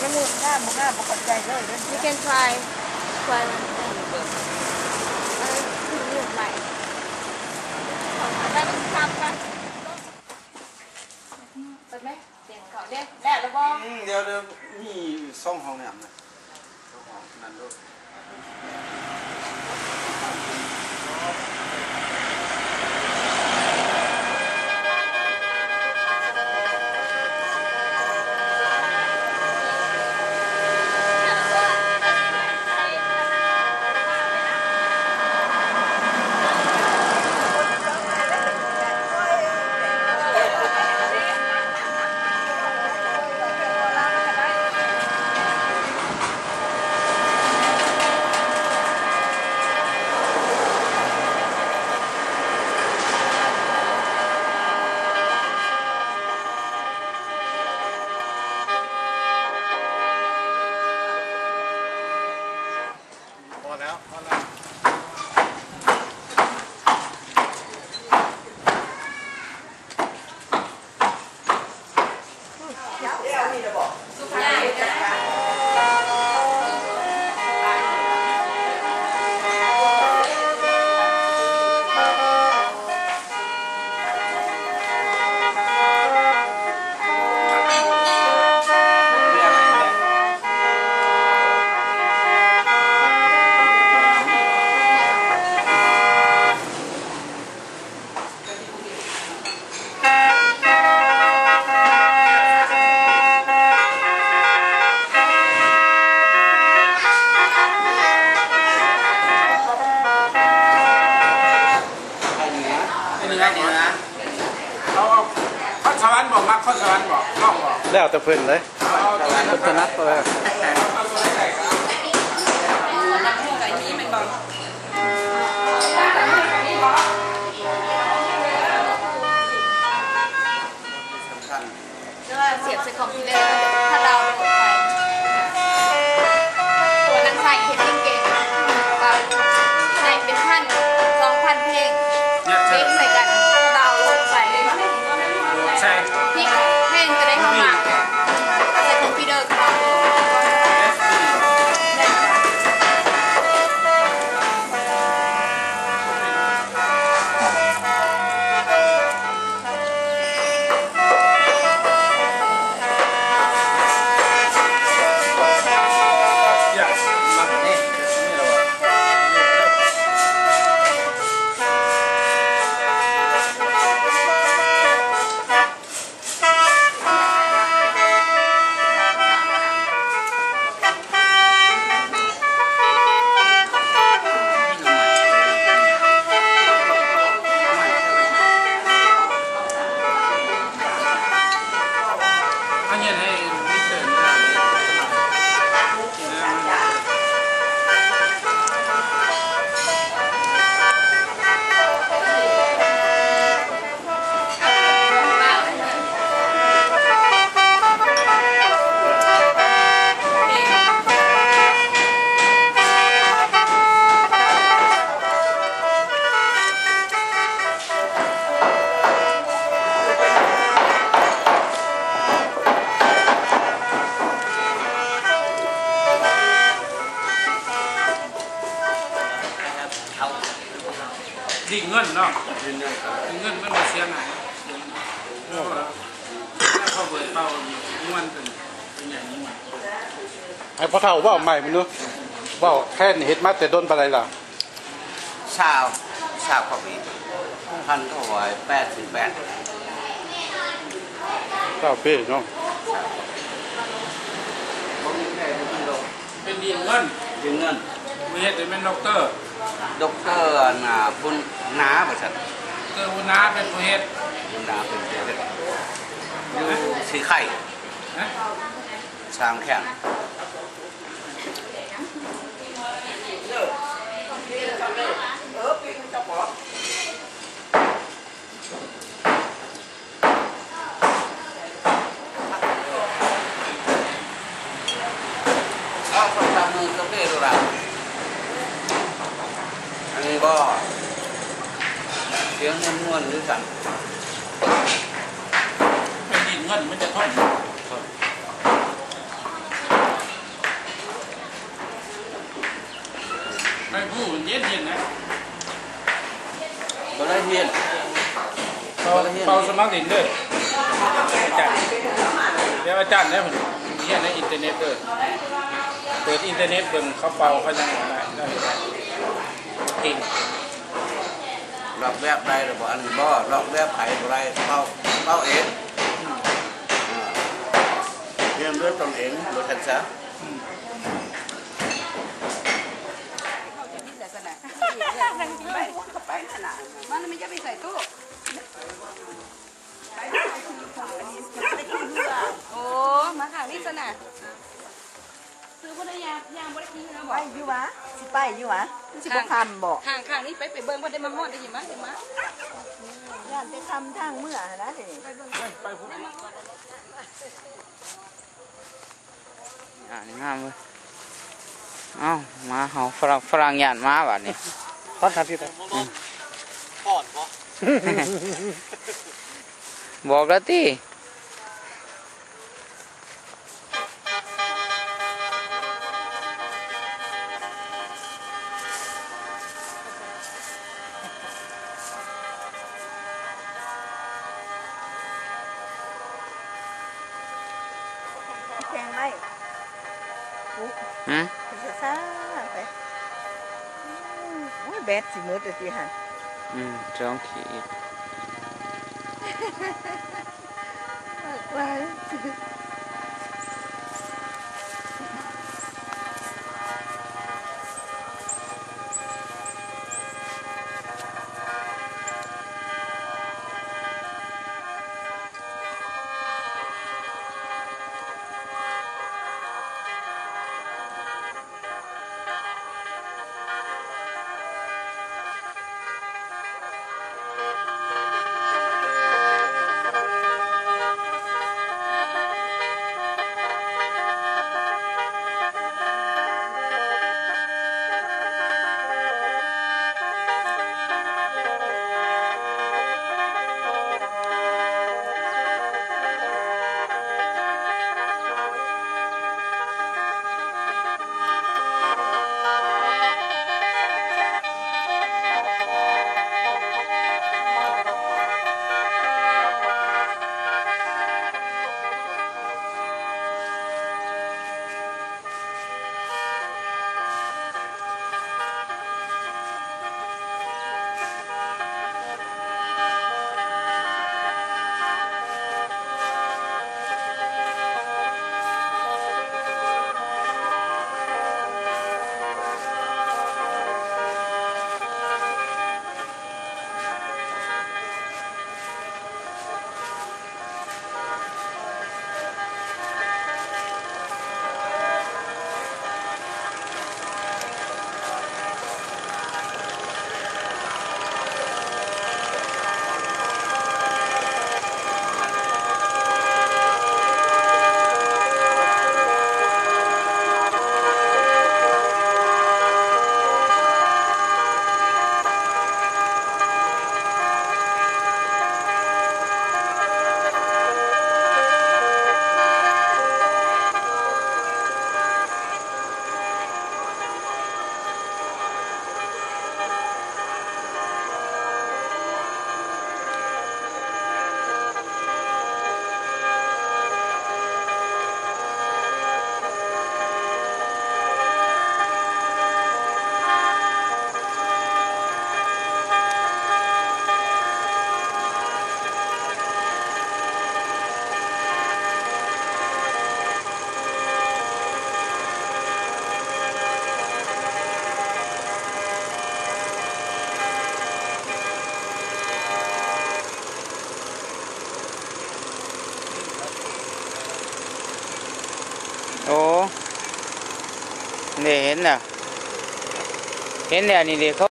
ງາມ ບໍ່ງາມ ບໍ່ເຂົ້າໃຈເລີຍເດ້. You can try, try one thing. ເອີ ນີ້ໃໝ່ ໄປເບິ່ງຊາມກັນ. ເປີດໄໝ? ສຽງເຂົາເດ້ ແລ້ວລະບໍ່? ອືມ ດຽວ ດຽວ ມີສອງຫ້ອງນ້ຳນະ ສອງຫ້ອງນັ້ນໂລດ. พอแล้ว พอแล้ว ไทยเหนือ ไทยเหนือ เอา เอา คอนสวรรค์บ่ มักคอนสวรรค์บ่ ลองบ่ แล้วแต่เพิ่นเลย เอาตัวนั้น เพิ่นถนัดเลย เอาตัวไหนใส่ครับ สำคัญ ແຕ່ວ່າສຽບໃສ່ຄອມພິວເຕີ ຖ້າດາວໂຫຼດໄປ ຕົວນັ້ນໃສ່ເຮັດເກັ່ງເກັ່ງ ແບບວ່າໃສ່ເປັນພັນ ສອງພັນເພງ ເພງໃສ່ກັນ ດາວໂຫຼດໄປ ໃສ່ ເພງ ເພງຕົວໃດເຮົາມັກ ໃສ່ຄອມພິວເຕີກໍໄດ້. ດິນເງິນເນາະ ດິນເງິນ ດິນເງິນມັນບໍ່ເສຍຫາຍ ເພາະວ່າ ເພາະວ່າເຂົາເບີດເປົ່າມ່ວນ ເປັນ ເປັນຫຍັງມ່ວນ. ໃຫ້ພໍ່ເຖົ້າເວົ້າໃໝ່ເບິ່ງດູ ເວົ້າແຄນເຮັດມາແຕ່ດົນປານໃດລະ? ຊາວ ຊາວກວ່າປີ ພັນເກົ້າຮ້ອຍແປດສິບແປດ ຊາວປີເນາະ ບໍ່ມີແພ້ບໍ່ມີໂລ. ເປັນດີນເງິນ ດີນເງິນ ຜູ້ເຮັດນີ້ແມ່ນດັອກເຕີ ດັອກເຕີ ອັນນ່າ ບຸນນາ ວ່າຊັ້ນ ດອກເຕີ ບຸນນາ ເປັນຜູ້ເຮັດ ບຸນນາ ເປັນຜູ້ເຮັດ ຢູ່ສີໄຄ ຮະ ຊາງແຂງ. ເອົາ ສອງສາມມື້ກໍເປັນແລ້ວລະ ອັນນີ້ບໍ່ ສຽງມ່ວນໆຄືກັນ ໄປດິນເງິນມັນຈະທົນ. ມັນເຢັນໆນະ ບໍ່ໄດ້ຮຽນ ເປົ່າ ບໍ່ໄດ້ຮຽນ ເປົ່າສະໝັກຫຼິ້ນເດີ ອາຈານ ແລ້ວອາຈານໄດ້ ເພິ່ນຮຽນໃນອິນເຕີເນັດເດີ ເປີດອິນເຕີເນັດເບິ່ງ ເຂົາເປົ່າ ເຂົາຍັງໄດ້ ໄດ້ ເກັ່ງ. ລອກແບບໄດ້ຫຼືບໍ່? ອັນນີ້ບໍ່ ລອກແບບໃຜບໍ່ໄດ້ ເປົ່າ ເປົ່າເອງ ອືມ ອ່າ ຮຽນດ້ວຍຕົນເອງ ວ່າຊັ້ນຊະ ອືມ. ໂອ້ ມາຂ້າງນີ້ຊັ້ນນະ ຄືບໍ່ໄດ້ຍ່າງ ຍ່າງບໍ່ໄດ້ຂີ່ເຮືອບໍ່? ໄປຢູ່ຫວາ? ຊິໄປຢູ່ຫວາ? ມັນຊິບໍ່ຄ່ຳບໍ່? ຂ້າງ ຂ້າງນີ້ໄປ ໄປເບິ່ງ ບໍ່ໄດ້ມາຮອດ ໄດ້ຍິນມາ ໄດ້ມາ ຢ້ານແຕ່ຄ່ຳທາງເມືອຫັ້ນນະ ໄປເບິ່ງ ໄປ ໄປພຸ້ນ ໄດ້ມາຮອດ. ອ່າ ງາມເວີຍ ເອົ້າ ມາເຮົາ ຝຣັ່ງ ຝຣັ່ງຢ້ານມາບາດນີ້ ຮອດທາງທີ່ໄປ ອືມ ຮອດບໍ່? ບອກແລ້ວຕິ. ແຂງໄວ້ ຫືມ ຊາໆໄປ ໂອ້ຍ ແບັດຊິໝົດແລ້ວຕິຫັ້ນ ອືມ ສອງຂີດ. ໂອ້ ນີ້ເຫັນແລ້ວ ເຫັນແລ້ວນີ້ເດ້.